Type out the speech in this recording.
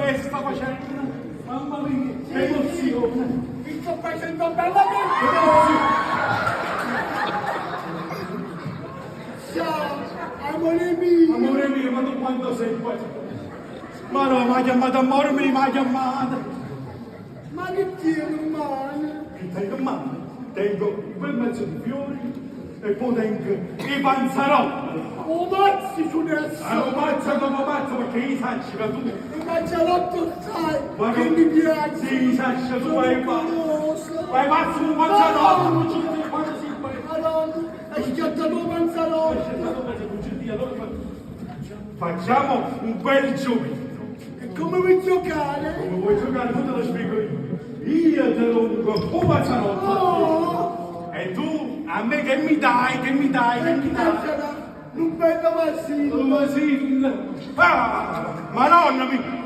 Che sta facendo? Mamma mia, che emozione! Mi sto facendo bella Che emozione! Ciao, amore mio. Amore mio, ma tu quando sei qua? Ma no, mi ha chiamato amore mio, mi ha chiamato! Ma che tieni in mano? Che tengo in mano? Tengo un bel mazzo di fiori e poi tengo i panzarotti. O mazzi su adesso. Ah, non mazzo come mazzo perché io saccio che tu... Il mangiarotto sai Ma che no- mi piace. Sì, saccio, tu Sono vai pazzo. curioso. Vai pazzo un panzarotto, non ci vedi quando si fa. Madonna, hai schiattato un panzarotto. Facciamo un bel giochino. E come vuoi giocare? Come vuoi giocare? Tu te lo spiego io. Io te lo un panzarotto. Oh, E tu a me che mi dai, che mi dai, che e mi chi dai? sarà? Un bello vasino. Un vasino. Ah, madonna mia!